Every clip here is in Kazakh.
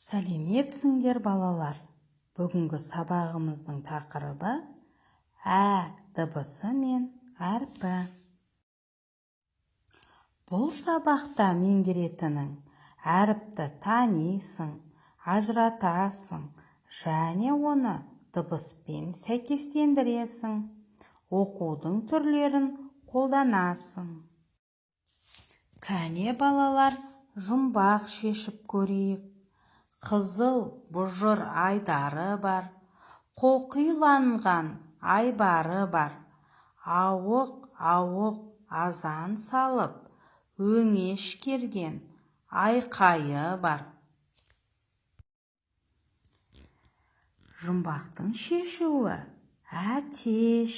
Сәлеметсіңдер, балалар! Бүгінгі сабағымыздың тақырыбы ә дыбысы мен әрпі. Бұл сабақта меңгеретінің: әріпті танисың, ажыратасың және оны дыбыспен сәйкестендіресің, оқудың түрлерін қолданасың. Кәне, балалар, жұмбақ шешіп көрейік. Қызыл бұжыр айдары бар, қоқиланған айбары бар. Ауық-ауық азан салып, өңеш керген айқайы бар. Жұмбақтың шешуі: әтеш.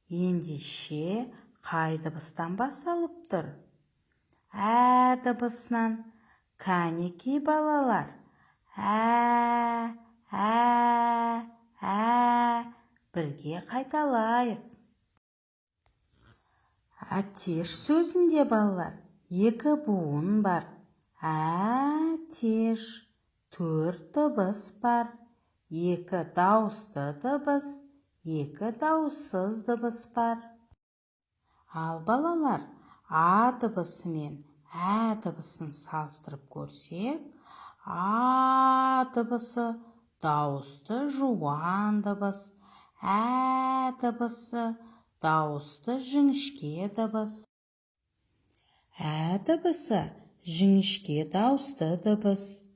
Ендеше қай дыбыстан басталып тұр? Ә дыбысынан. Кәнекей, балалар, ә, ә, ә, бірге қайталайық. Әтеш сөзінде, балалар, екі буын бар. Әтеш. Төрт дыбыс бар: екі дауысты дыбыс, екі дауыссыз дыбыс бар. Ал, балалар, а дыбысы мен ә дыбысын салыстырып көрсек, а дыбысы дауысты жуан дыбыс, ә дыбысы дауысты жіңішке дыбыс. Ә дыбысы жіңішке дауысты дыбыс.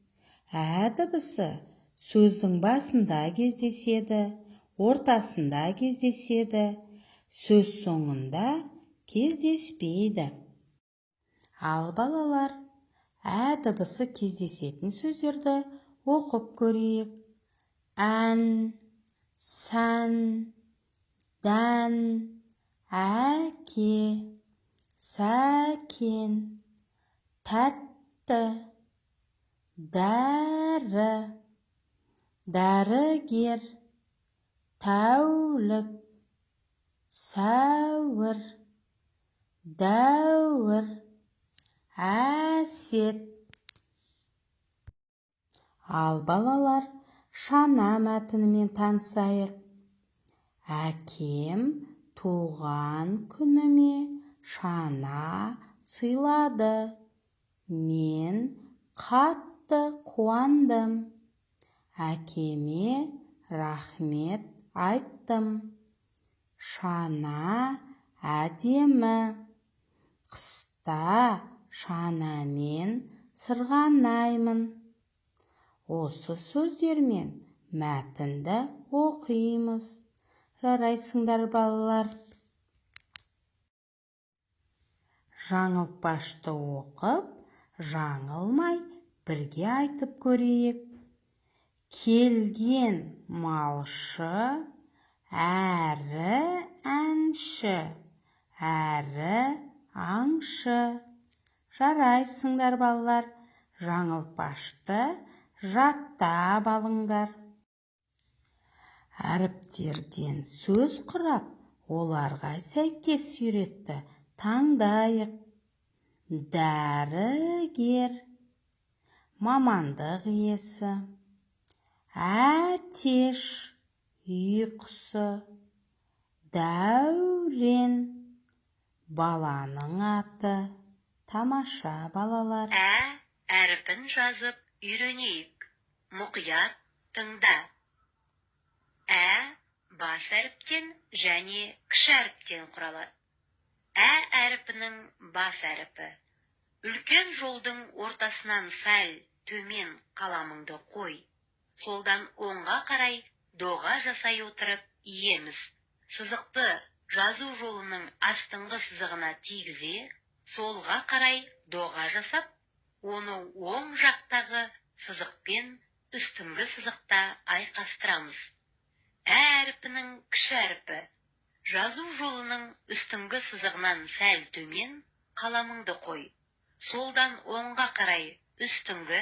Ә дыбысы сөздің басында кездеседі, ортасында кездеседі, сөз соңында кездеспейді. Ал, балалар, ә дыбысы кездесетін сөздерді оқып көрейік. Ән, сән, дән, әке, сәкен, тәтті, дәрі, дәрігер, тәулік, сәуір, дәуір, әсет. Ал, балалар, шана мәтінімен танысайық. Әкем туған күніме шана сыйлады. Мен қатты қуандым. Әкеме рахмет айттым. Шана әдемі. Қыста шанамен сырғанаймын. Осы сөздермен мәтінді оқимыз. Жарайсыңдар, балалар! Жаңылтпашты оқып, жаңылмай бірге айтып көрейік. Келген малшы, әрі әнші, әрі аңшы. Жарайсыңдар, балалар! Жаңылтпашты жаттап алыңдар. Әріптерден сөз құрап, оларға сәйкес суретті таңдайық. Дәрігер, мамандық иесі. Әтеш, үй құсы. Дәурен, баланың аты. Тамаша, балалар! Ә әрпін жазып үйренейік. Мұқият тыңда. Ә бас әріптен және кіші әріптен құралады. Ә әрпінің бас әріпі. Үлкен жолдың ортасынан сәл төмен қаламыңды қой. Солдан оңға қарай доға жасай отырып иеміз. Сызықты жазу жолының астыңғы сызығына тигізе, солға қарай доға жасап, оны оң жақтағы сызықпен үстіңгі сызықта айқастырамыз. Ә әрпінің кіші әрпі. Жазу жолының үстіңгі сызығынан сәл төмен қаламыңды қой. Солдан оңға қарай үстіңгі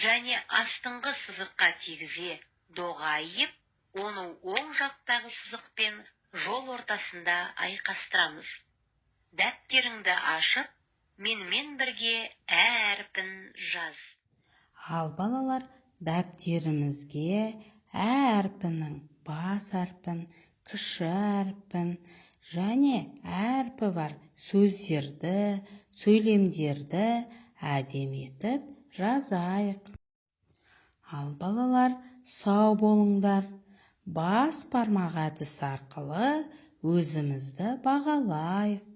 және астыңғы сызыққа тигізе доға иіп, оны оң жақтағы сызықпен жол ортасында айқастырамыз. Дәптеріңді ашып, менімен бірге ә әрпін жаз. Ал, балалар, Дәптерімізге ә әрпінің бас әрпін, кіші әрпін және әрпі бар сөздерді, сөйлемдерді әдемі етіп жазайық. Ал, балалар, сау болыңдар. Бас бармақ әдісі арқылы өзімізді бағалайық.